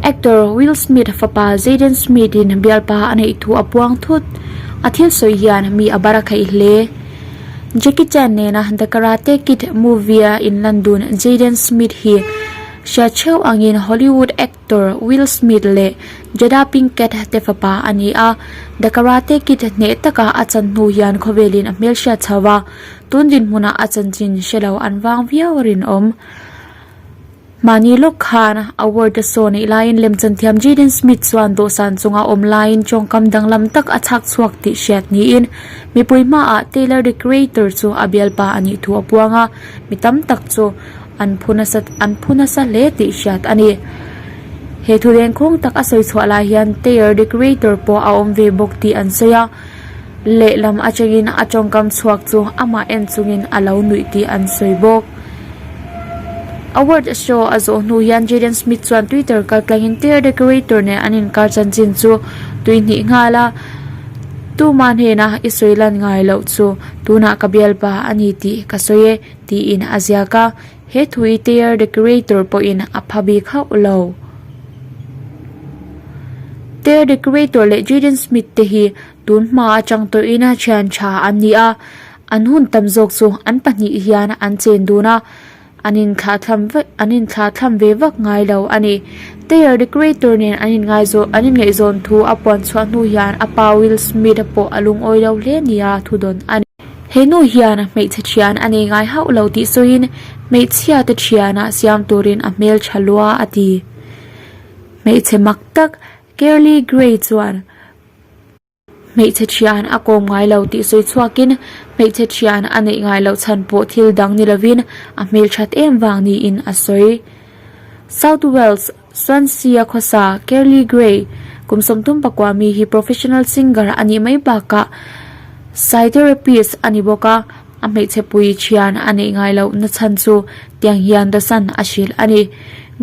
Actor Will Smith fapa Jaden Smith in bialpa a neih thu a puang thut. A thil sawi hian mi a bar a khaih hle. Jackie Chan nena The Karate Kid movie a inlan dun Jaden Smith hi hria theuh angin Hollywood actor Will Smith leh Jada Pinkett te fapa a ni a. The Karate Kid hneh taka a chan hnu hian khawvelin a hmelhriat chho va, tun dinhmunah a chanchin hre lo an vang viau a rinawm. Mahni lawk khan award a saw neih laiin lemchanthiam Jaden Smith chuan dawhsan chunga awm laiin tawngkam danglam tak a chhak chhuak tih hriat niin mipui hmaah Tyler the Creator chu a bialpa a nih thu a puang a, mi tam tak chu an phu nasa an phu nasa hle tih hriat a ni. He thu lengkhawng tak a sawi chhuah lai hian Tyler the Creator pawh a awm ve bawk tih an sawi a, lehlam atangin a tawngkam chhuak chu amah en chungin a lo nuih tih an sawi bawk. Award show a zawh hnu hian Jaden Smith chuan Twitter kaltlangin Tyler the Creator nen an inkar chanchin chu tui hnih nghal a, Tuma hnena i sawi lan ngai loh chu tunah ka bialpa a ni tih ka sawi e, tiin a ziak a. He thu hi Tyler the Creator pawhin a pha bik hauh lo. Tyler the Creator leh Jaden Smith te hi tun hma atang tawhin thian tha an ni a. An hun tam zawk chu an pahnih hian an chen dun a, an inthlahthlam vek an inthlahthlam ve vak ngai lo a ni. Taylor the Creator nen an inngaizawh an inngaihzawn thu a puan chhuah hnu hian a pa Will Smith a pawh a lungawi lo hle nia thu dawn a ni. He nu hian hmeichhe thian a nei ngai hauh lo tih sawiin hmeichhia te thianah siam turin a hmel tha lua a ti. Hmeichhe mak tak Carly Gray chuan. Hmeichhe thian a kawm ngai lo tih sawi chhuakin hmeichhe thian a neih ngai loh chhan pawh thil dang ni lovin a hmelthat em vang niin a sawi. South Wales, Swansea khawsa Carly Gray, kum 34 mi hi professional singer a nih mai bakah psychotherapist a ni bawk a, a hmeichhe pui thian a neih ngai loh na chhan chu tiang hian Dawson a hrilh a ni.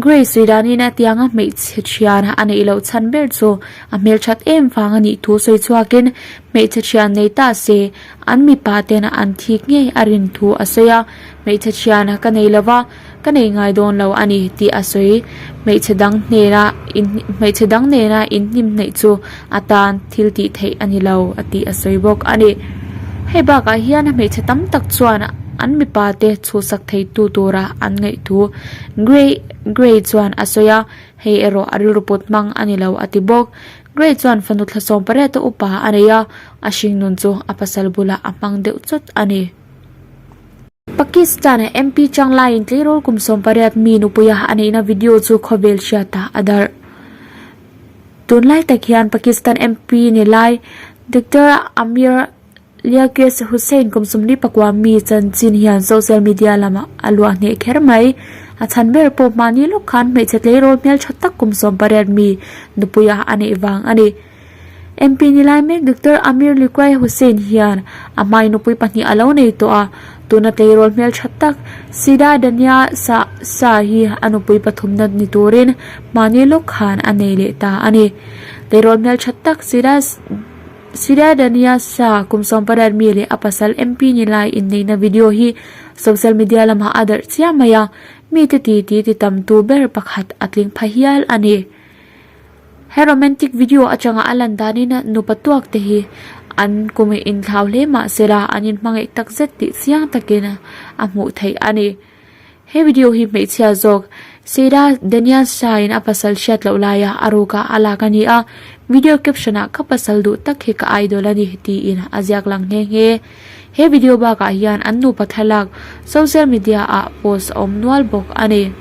Gray sawi danin tianga hmeichhe thian a neih loh chhan ber chu A hmelthat em vang a nih thu sawi chhuakin hmeichhe thian nei ta se an mipa ten an thik ngei a rin thu a sawi a, hmeichhe thian ka nei lo va, ka nei ngai dawn lo a ni tih a sawi. Hmeichhe dang hnena in hmeichhe dang nena inhnim hnaih chu a tan thil tih theih a ni lo a tih a sawi bawk a ni. Hei bakah hian hmeichhe tam tak chuan an mipa te chhuhsak theitu tura an ngaih thu Gray Gray chuan a sawi a. Hei erawh a rilru put hmang a ni lo a ti bawk. Gray chuan fanu thla 18 a upa a nei a, a hringnun chu a pasal bulah a hmang deuh chawt a ni. Pakistan MP chang laiin tleirawl kum 18 mi nupuia a neihna video chu khawvel hriatah a darh. Tunlai tak hian Pakistan MP ni lai Doctor Amir Liaquat Hussain kum 44 mi chanchin hian social media lamah a luah hneh kher mai. A chhan ber pawh hmahni lawk khan hmeichhe tleirawl hmeltha tak kum 18 mi nupuia a neih vang a ni. MP ni lai mek Doctor Amir Liaquat Hussain hian a hmai nupui pahnih a lo nei tawh a, tuna tleirawl hmeltha tak Sida Dania Shah Shah hi a nupui pathumna ni turin hmahni lawk khan a nei leh ta a ni. Tleirawl hmeltha tak Sida Siradania Shah kum 18 mi leh a pasal MP ni lai inneihna video hi social media lamah a darh chiah mai a, mite ti ti ti tam tu ber pakhat a tling pha hial a ni. He romantic video atanga a lan danin nupa tuak te hi an kum inthlau hle mah sela an inhmangaih takzet tih chiang takin a hmuh theih a ni. He video hi hmeichhia zawk Sera Daniel Shah in a pasal hriat loh laia a ruk ah a lak a ni a, video caption ah ka pasal duh tak hi ka idol a ni tiin a ziak lang nghe nghe. He video bakah hian an nupa thlalak social media ah post a awm nual bawk a ni.